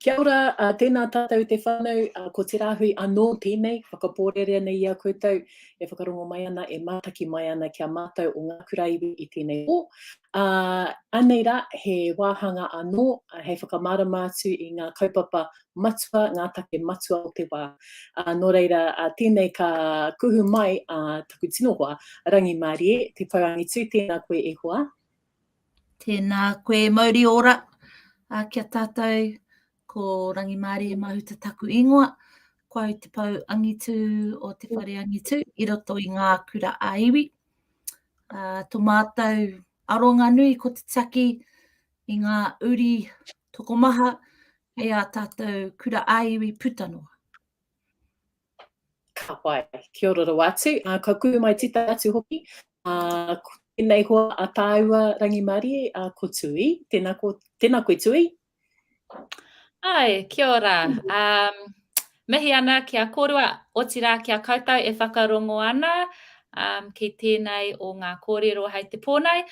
Kia ora, uh, tēnā tātou te whānau, uh, ko Te Rāhui anō tēnei, whakapōrearea nei i a koutou e whakarongo mai ana, e mātaki mai ana ki a mātou o Ngā Kura Iwi i tēnei pō. Uh, anei rā, he wāhanga anō uh, hei whakamārama atu i ngā kaupapa matua, ngā take matua o te wā. Uh, nō reira, uh, tēnei ka kuhu mai uh, taku tino hoa, Rangimārie, te pou angitu, tēnā koe e hoa. Tēnā koe mauri ora a kia tātou ko Rangimārie Mahuta taku ingoa, ko au te pou angitu o te whare angitu i roto i ngā kura ā-iwi. Uh, tō mātou aronga nui ko te tiaki i ngā uri tokomaha e ā tātou kura ā-iwi puta noa. Ka pai. Kia ora rawa atu. Uh, ka kuhu mai tita atu hoki. Uh, ko tēnei hoa a tāua Rangimarie, uh, ko Tui. Tēnā, ko, tēnā koe Tui. Ai, kia ora. Um, mihi ana ki a kōrua, otirā ki a koutou e whakarongo ana um, ki tēnei o ngā kōrero hei te pō nei.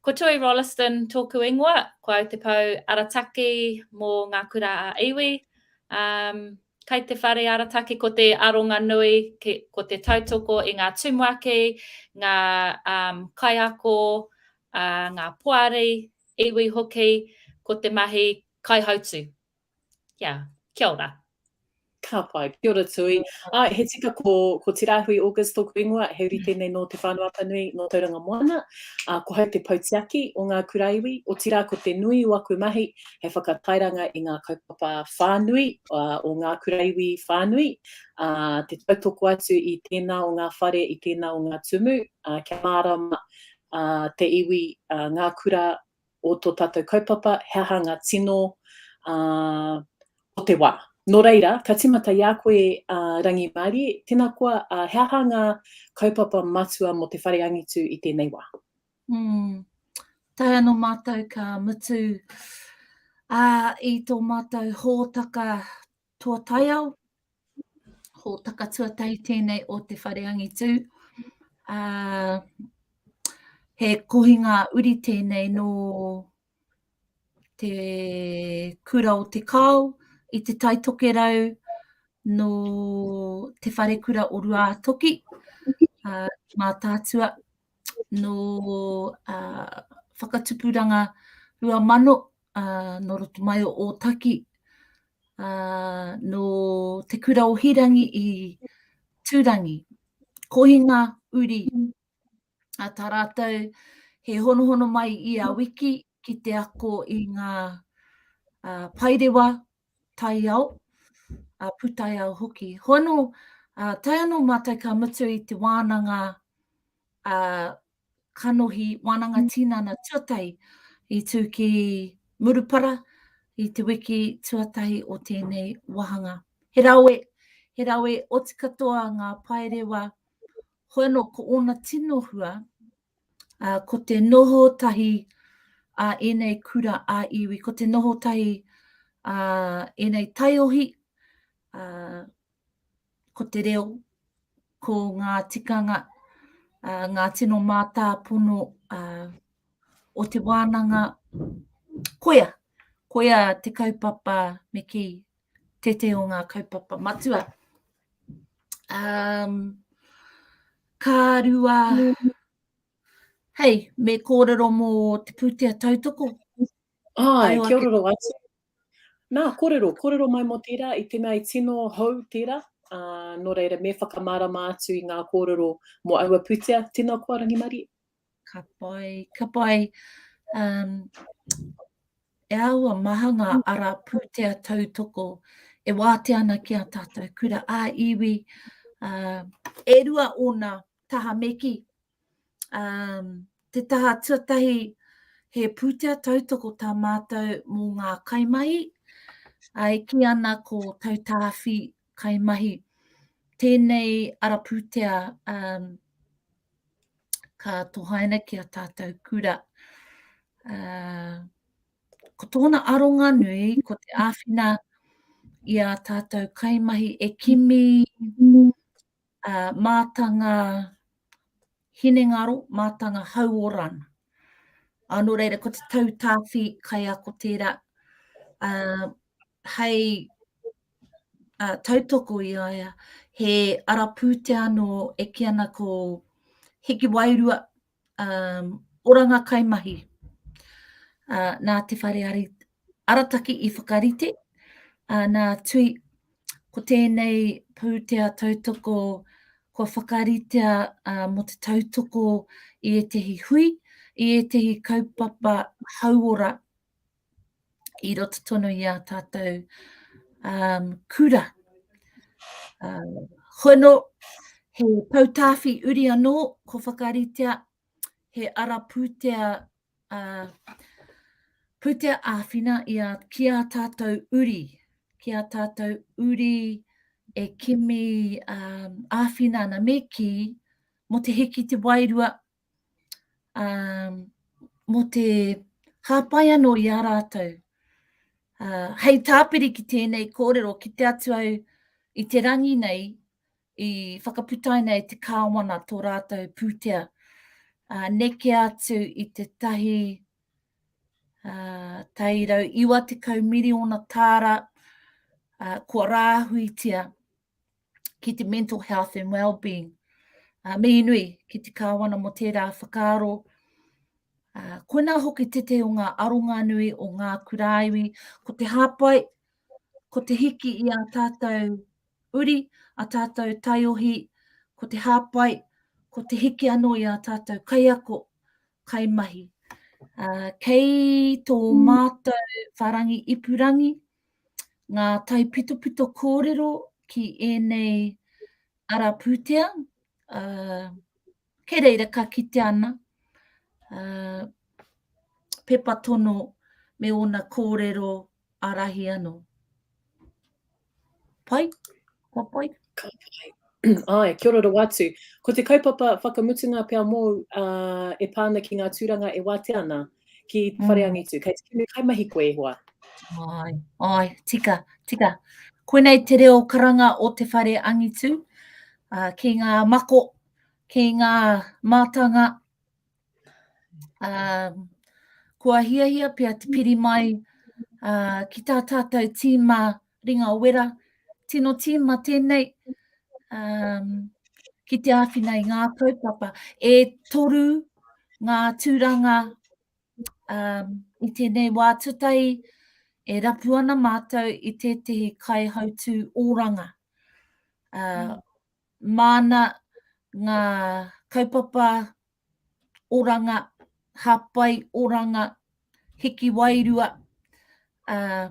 Ko Tui Rolleston tōku ingoa, ko au te pou arataki mō ngā kura a iwi. Um, Kei te whare arataki ko te aronga nui ki, ko te tautoko i ngā tumuaki, ngā um, kaiako, uh, ngā poari, iwi hoki, ko te mahi kaihautū. Yeah, kia ora. Ka pai, kia ora Tui. Āe, he tika ko, ko Te Rāhui August tōku ingoa, he uri tēnei nō Te Whānau-a-Apanui, nō Tauranga Moana. Ā, ko hau te poutiaki o ngā kura iwi, otirā ko te nui o aku mahi hei whakatairanga i ngā kaupapa whānui o ngā kura iwi whānui, ā, te tautoko atu i tēnā o ngā whare, i tēnā o ngā tumu, ā, kia mārama te iwi, ngā kura o tō tātou kaupapa, he aha ngā tino o te wā. Nō reira, ka tīmata i a koe, Rangimārie, tēnā koa, he aha ngā kaupapa matua mō te whare angitu i tēnei wā? Mm. Tae anō mātou ka mutu ā, i tō mātou hōtaka toa taiao, hōtaka tuatahi tēnei o te whare angitū. Ā, he kohinga uri tēnei nō te kura o Te Kao i Te Tai Tokerau, nō te wharekura o Ruātoki, ā, Mātaatua, nō uh, Whakatupuranga 2000, uh, nō roto mai o Ōtaki, uh, nō Te Kura o Hirangi i Tūrangi. Kohinga uri a tā rātou he honohono mai i a wiki ki te ako i ngā uh, paerewa taiao, uh, pūtaiao hoki. Ho anō, uh, tae anō mātou ka mutu i te wānanga uh, kanohi, wānanga tinana tuatahi i tū ki Murupara i te wiki tuatahi o tēnei wāhanga. He rawe, he rawe oti katoa ngā paerewa, hoi anō ko ōna tino hua, uh, ko te noho tahi a ēnei kura ā-iwi, ko te noho tahi a ēnei taiohi, uh, ko te reo, ko ngā tikanga, uh, ngā tino mātāpono uh, o te wānanga. Koia, koia te kaupapa me kī, tētehi o ngā kaupapa matua. Um, ka rua, hei, me kōrero mō te pūtea tautoko. Ai, kia ora rawa atu. Nā, kōrero, kōrero mai mō tērā, i te mea i tino hou tērā, ā, nō reira me whakamārama atu i ngā kōrero mō aua pūtea. Tēnā koa, Rangimarie. Ka pai, ka pai. Um, e aua maha ngā ara pūtea tautoko e wātea ana ki a tātou kura ā-iwi, uh, e rua ōna taha me kī. Um, te taha tuatahi, he pūtea tautoko tā mātou mō ngā kaimahi, uh, e kī ana ko tautāwhi kaimahi. Tēnei ara pūtea um, ka tohaina ki a tātou kura. Uh, ko tōna aronga nui, ko te āwhina i a tātou kaimahi e kimi uh, mātanga hinengaro, mātanga hauora ana. Ā, nō reira, ko te tautāwhi kaiako tērā. Uh, hei uh, tautoko i a ia, he ara pūtea anō e kī ana ko Hiki Wairua, um, oranga kaimahi uh, nā Te Whare Ari, Arataki i whakarite, uh, nā Tui, ko tēnei pūtea tautoko kua whakaritea uh, mō te tautoko i ētehi hui, i ētehi kaupapa hauora i roto tonu i ā tātou um, kura. Uh, hono, he poutāwhi uri anō, ko whakaritea he ara pūtea, uh, pūtea āwhina i a, ki ā tātou uri, ki ā tātou uri e kimi um, āwhina ana me kī, mō te hiki te wairua, um, mō te hāpai anō i a rātou. Uh, hei tāpiri ki tēnei kōrero, ki te atu au i te rangi nei, i whakaputaina e te kāwana tō rātou pūtea, uh, neke atu i te tahi uh, 190 miriona tāra uh, kua rāhuitia ki te mental health and well-being. Uh, mihi nui ki te kāwana mō tērā whakaaro. Uh, koinā hoki tētehi o ngā aronga nui o ngā kurāiwi, ko te hāpai, ko te hiki i a tātou uri, a tātou taiohi, ko te hāpai, ko te hiki anō i a tātou kaiako, kaimahi. Uh, kei tō mātou wharangi ipurangi, ngā taipitopito kōrero ki ēnei ara pūtea, uh, kei reira ka kite ana, uh, pepa tono me ōna kōrero ārahi anō. Pai? Ka pai? Ka pai. Āe, kia ora rawa atu. Ko te kaupapa whakamutunga pea mōu uh, e pā ana ki ngā tūranga e wātea ana ki te whare mm. angitu. Kei te kimi kaimahi koe e hoa. Āe, āe, tika, tika. Koinei te reo karanga o te whare angitu uh, ki ngā mako, ki ngā mātanga, Uh, kua hiahia pea te piri mai uh, ki tā tātou tīma ringa wera, tino tīma tēnei, um, ki te āwhina i ngā kaupapa. E toru ngā tūranga um, i tēnei wā tutahi e rapu ana mātou i tētehi kaihautū oranga. Uh, māna ngā kaupapa oranga, hāpai oranga, hiki wairua, ā,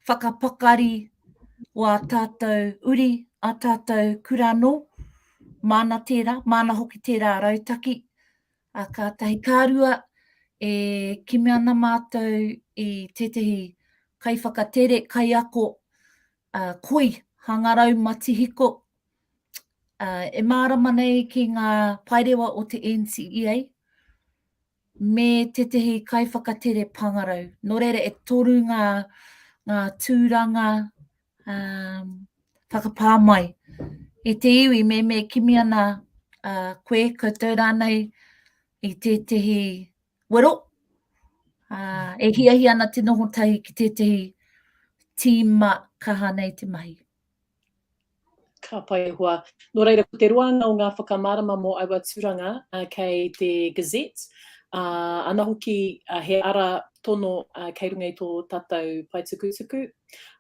whakapakari o ā tātou uri, ā tātou kura anō, māna tērā, māna hoki tērā rautaki, ā, kātahi ka rua, e kimi ana mātou i tētehi kaiwhakatere, kaiako, ā, koi, hangarau matihiko, ā, e mārama nei ki ngā paerewa o te NCEA, me tētehi kaiwhakatere pāngarau. Nō reira, e toru ngā, ngā tūranga um, whakapā mai e te iwi me me kimi ana uh, koe, koutou rānei i tētehi wero, uh, e hiahia ana te noho tahi ki tētehi tīma kaha nei te mahi. Ka pai e hoa. Nō reira, ko te roanga o ngā whakamārama mō aua tūranga uh, kei te Gazette, uh, ana hoki uh, he ara tono uh, kei runga i tō tātou pae tukutuku.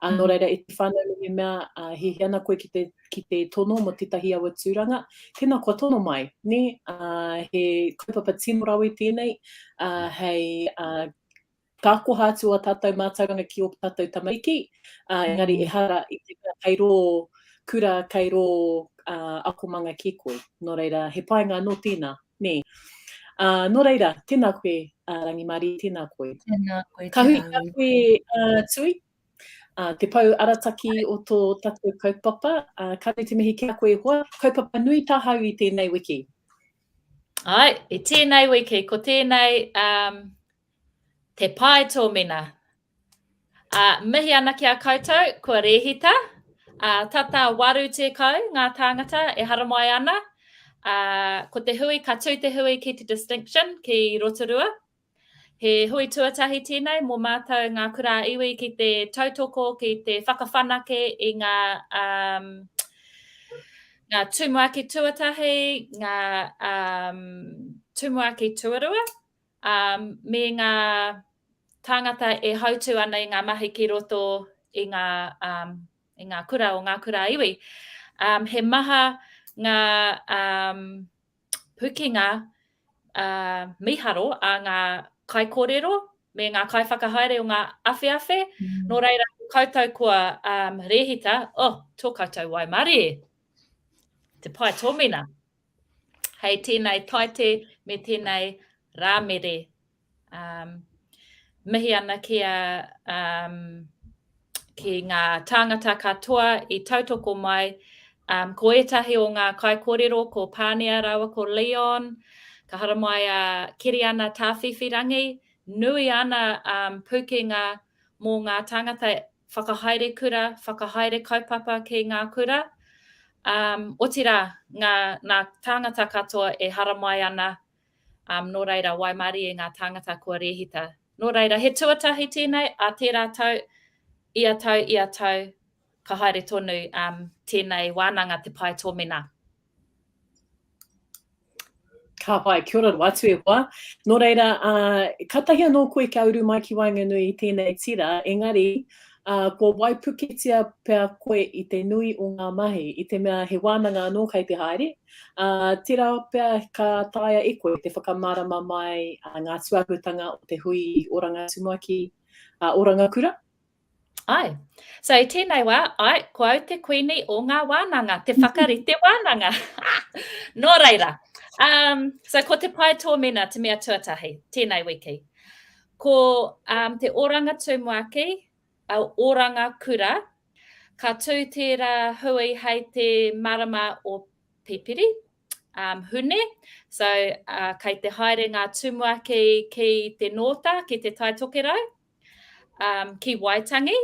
Uh, nō mm. reira, e te whānau mehemea uh, hiahia ana koe ki te, ki te tono mō tētahi aua tūranga, tēnā kua tono mai, nē? Uh, he kaupapa tino rawe tēnei, uh, hei uh, Ka koha atu ā tātou mātauranga ki ō tātou tamariki, ā, engari mm. ehara i te mea kei rō kura, kei rō uh, akomanga kē koe. Nō reira, he painga anō tēnā, nē. Uh, nō reira, tēnā koe, uh, Rangimārie, tēnā koe. Tēnā koe, Ka hui ki a koe, uh, Tui, uh, te pou arataki o tō tātou kaupapa. Uh, ka nui te mihi ki a koe e hoa. Kaupapa nui tāhau i tēnei wiki. Ai, i tēnei wiki, ko tēnei um, te pae tōmina. Uh, mihi ana ki a koutou, kua rēhita, uh, tata 80 ngā tāngata e haramai ana. Uh, ko te hui, ka tū te hui ki te Distinction, ki Rotorua. He hui tuatahi tēnei mō mātou ngā kura iwi ki te tautoko, ki te whakawhanake i ngā, um, ngā tumuaki tuatahi, ngā um, tumuaki tuarua, um, me ngā tāngata e hautū ana i ngā mahi ki roto i ngā, um, i ngā kura o ngā kura iwi. Um, he maha ngā um, pukenga uh, miharo a ngā kaikōrero me ngā kaiwhakahaere o ngā awheawhe. Mm. Nō reira, koutou kua um, rēhita, oh, tō koutou waimarie, te pae tōmina. Hei tēnei taite me tēnei rāmere. Um, mihi ana ki a, um, ki ngā tāngata katoa i tautoko mai. Um, ko ētahi o ngā kaikōrero ko Pānia rāua ko Leon, ka haramai a Keriana Tāwhiwhirangi, nui ana um, pūkenga mō ngā tāngata whakahaere kura, whakahaere kaupapa ki ngā kura. Um, otirā, ngā, ngā tāngata katoa e haramai ana Um, nō reira, waimarie ngā tāngata kua rēhita. Nō reira, he tuatahi tēnei, a tērā tau, ia tau, ia tau, ka haere tonu um, tēnei wānanga te pae tōmena. Ka pai, kia ora rawa atu e hoa. Nō reira, uh, katahi anō koe kia uru mai ki waenganui i tēnei tira, engari, uh, kua waipuketia pea koe i te nui o ngā mahi, i te mea he wānanga anō kei te haere, Ā, tērā pea ka taea e koe te whakamārama mai ngā tūāhuatanga o te hui Oranga Tumuaki, ā, Oranga Kura? Āe. So i tēnei wā, āe, ko au te kuini o ngā wānanga, te whakarite wānanga. Nō reira, um, so ko te pae tōmena te mea tuatahi, tēnei wiki. Ko um, te Oranga Tumuaki, a Oranga Kura, Ka tū tērā hui hei te marama o Pipiri, um, Hune. So, uh, kei te haere ngā tumuaki ki te Nōta, ki te Tai Tokerau, um, ki Waitangi,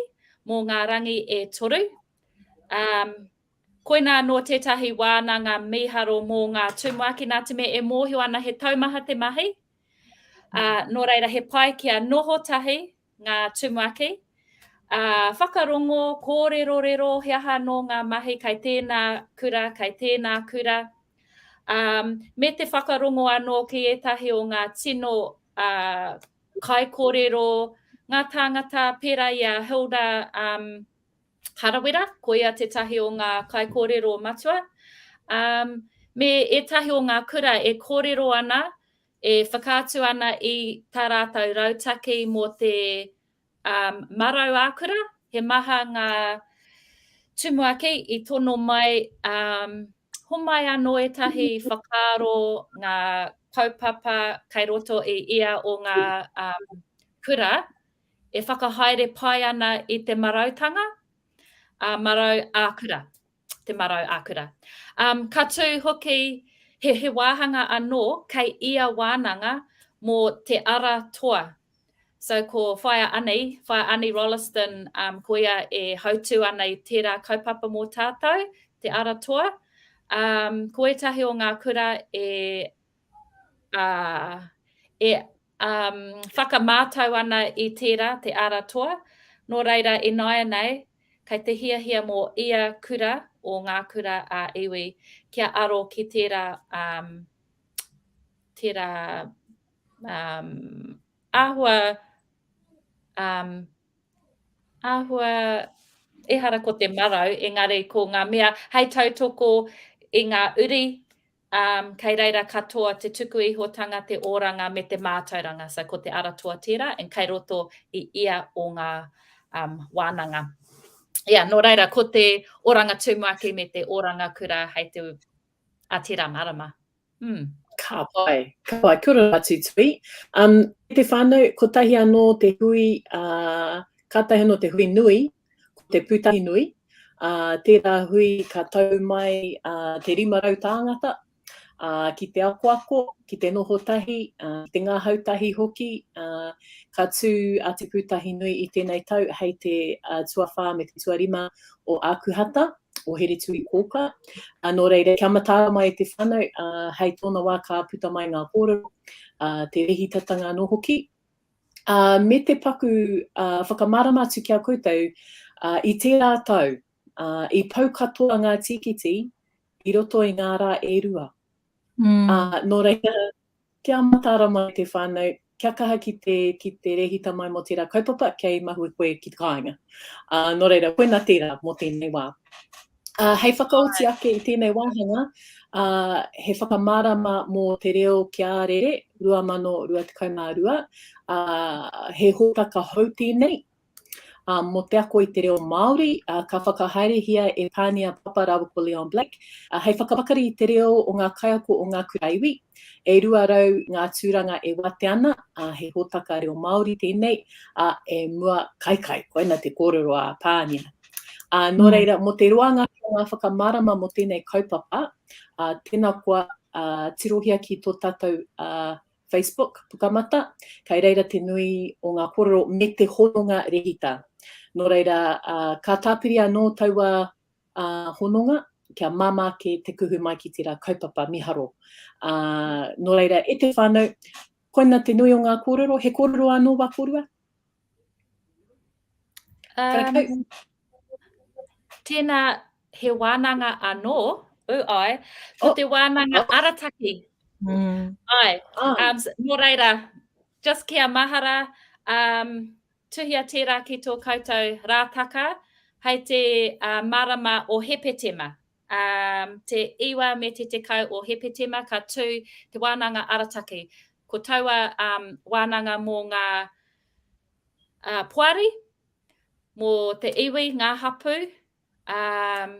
mō ngā rangi e toru. Um, koinā anō tētahi wānanga mīharo mō ngā tumuaki, nā te mea e mōhio ana he taumaha te mahi. Uh, nō reira, he pai kia noho tahi ngā tumuaki, ā, whakarongo, kōrerorero he aha anō ngā mahi kei tēnā kura, kei tēnā kura, ā, me te whakarongo anō ki ētahi o ngā tino ā, kaikōrero, ngā tāngata pērā i a Hilda um, Harawira, koia tētahi o ngā kaikōrero matua, um, me ētahi o ngā kura e kōrero ana e whakaatu ana i tā rātou rautaki mō te um, marau ā-kura. He maha ngā tumuaki i tono mai, um, homai anō ētahi whakaaro, ngā kaupapa kei roto i ia o ngā um, kura e whakahaere pai ana i te marautanga, uh, marau ā-kura. te marau ā-kura. Um, ka tū hoki he, he wāhanga anō kei ia wānanga mō te ara toa. So ko Whaea Ani, Whaea Ani Rolleston, um, ko ia e hautū ana i tērā kaupapa mō tātou, te ara toa. Um, ko ētahi o ngā kura e, uh, e um, whakamātau ana i tērā, te ara toa. Nō reira, ināianei, kei te hiahia mō ia kura o ngā kura a iwi kia aro ki tērā, um, tērā um, āhua, um, āhua ehara ko te marau, engari ko ngā mea hei tautoko i ngā uri Um, kei reira katoa te tuku ihotanga, te oranga me te mātauranga. So ko te ara toa tērā, and kei roto i ia o ngā um, wānanga. Yeah, nō reira, ko te oranga tumuaki me te oranga kura hei te a tērā marama. Mm. Ka pai, ka pai. Kia ora atu Tui. Um, te whānau, kotahi anō te hui, uh, kātahi anō te hui nui, ko te pūtahi nui, ā, tērā hui ka tau mai te 500 tāngata, ā, ki te akoako, ki te noho tahi, ā, ki te ngahau tahi hoki, ā, ka tū a Te Pūtahi Nui i tēnei tau hei te tuawhā me te tuarima o Ākuhata, o Hereturikōkā. Ā, nō reira, kia mataara mai e te whānau, ā, hei tōna wā ka puta mai ngā kōrero, ā, te rēhitatanga anō hoki. Ā, me te paku whakamārama atu ki a koutou, ā, i tērā tau, ā, i pau katoa ngā tīkiti i roto i ngā rā e rua. Ā, nō reira, kia mataara mai te whānau, kia kaha ki te, ki te rēhita mai mō tērā kaupapa, kei mahue koe ki te kāinga. Ā, nō reira, koina tērā mō tēnei wā. Ā, hei whakaoti ake i tēnei wāhanga, ā, he whakamārama mō Te Reo Kia Rere 2022, ā, he hōtaka hou tēnei, ā, mō te ako i te reo Māori, ā, ka whakahaerehia e Pānia Papa rāua ko Leon Black, ā, hei whakapakari i te reo o ngā kaiako o ngā kura iwi. E 200 ngā tūranga e wātea ana, ā, he hōtaka reo Māori tēnei, ā, e mua kaikai, koina te kōrero a Pānia. Ā, nō reira, mō te roanga ake o ngā whakamārama mō tēnei kaupapa, ā, tēnā koa, ā, tirohia ki tō tātou, ā, Facebook, Pukamata, kei reira te nui o ngā kōrero me te hononga rehita. Nō reira, ā, ka tāpiri anō taua, ā, hononga, kia māmā ake te kuhu mai ki tērā kaupapa miharo. Ā, nō reira, e te whānau, koina te nui o ngā kōrero, he kōrero anō wā kōrua? Um, tēnā, he wānanga anō, ū ai, ko oh. te wānanga oh. arataki. Mm. Ai, ah. um, nō reira, just kia mahara, um, tuhia tērā ki tō koutou rātaka, hei te uh, marama o Hepetema. Um, te iwa me te tekau o Hepetema ka tū te wānanga arataki. Ko taua um, wānanga mō ngā uh, poari, mō te iwi, ngā hapū, um,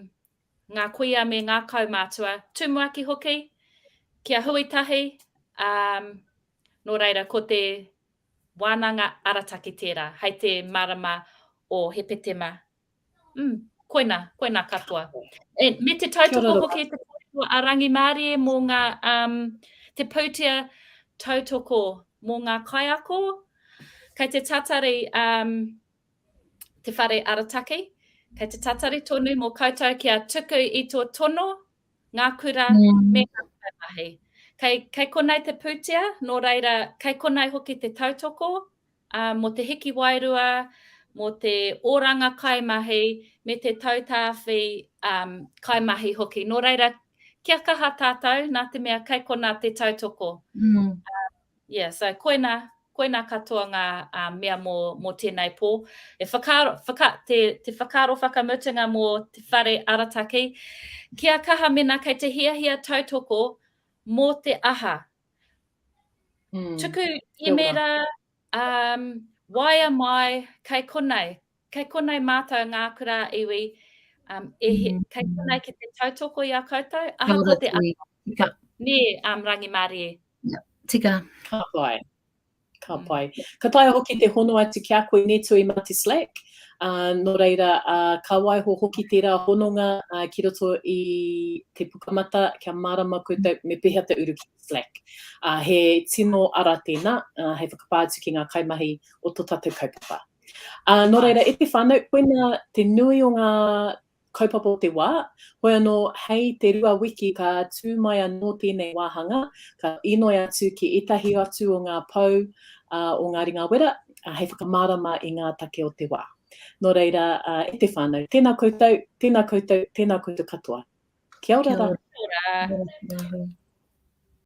ngā kuia me ngā kaumātua, tumuaki hoki, kia hui tahi, um, nō reira, ko te wānanga arataki tērā, hei te marama o Hepetema Mm, koina, koina katoa. E, me te tautoko hoki te kōrero a Rangimārie mō ngā, um, te pūtea tautoko mō ngā kaiako. Kei te tatari um, te whare arataki, kei te tatari tonu mō koutou kia tuku i tō tono, ngā kura mm. me ngā kaimahi. Kei, kei konei te pūtea, nō reira, kei konei hoki te tautoko, ā, mō te hiki wairua, mō te oranga kaimahi, me te tautāwhi um, kaimahi hoki. Nō reira, kia kaha tātou, nā te mea kei konā te tautoko. Mm. Uh, yeah, so koina, koina katoa ngā uh, mea mō, mō tēnei pō. E whakaaro, whaka, te, te whakaaro whakamutunga mō te whare arataki, kia kaha mena kei te hiahia tautoko mō te aha. Mm. Tuku imera, um, waea mai, kei konei. Kei konei mātou ngā kura iwi, um, e, mm. kei konei ki te tautoko i a koutou, ahakoa te aha. Tika. Nē, um, Rangimārie. Yeah. Tika. Ka pai. Ka mm. pai. Ka taea hoki te hono atu ki a koe nē Tui mā te Slack. Ā, nō reira, ā, ka waiho hoki tērā hononga, ā, ki roto i te Pukamata kia mārama koutou me pēhea te uru ki te Slack. Ā, he tino ara tēnā, ā, hei whakapā atu ki ngā kaimahi o tō tātou kaupapa. Ā, nō reira, e te whānau, koinā te nui o ngā kaupapa o te wā, hoi anō hei te rua wiki ka tū mai anō tēnei wāhanga, ka inoi atu ki ētahi atu o ngā pou o ngā ringa wera hei whakamārama i ngā take o te wā. Nō reira, e te whānau, tēnā koutou, tēnā koutou, tēnā koutou katoa. Kia ora rā. Kia ora.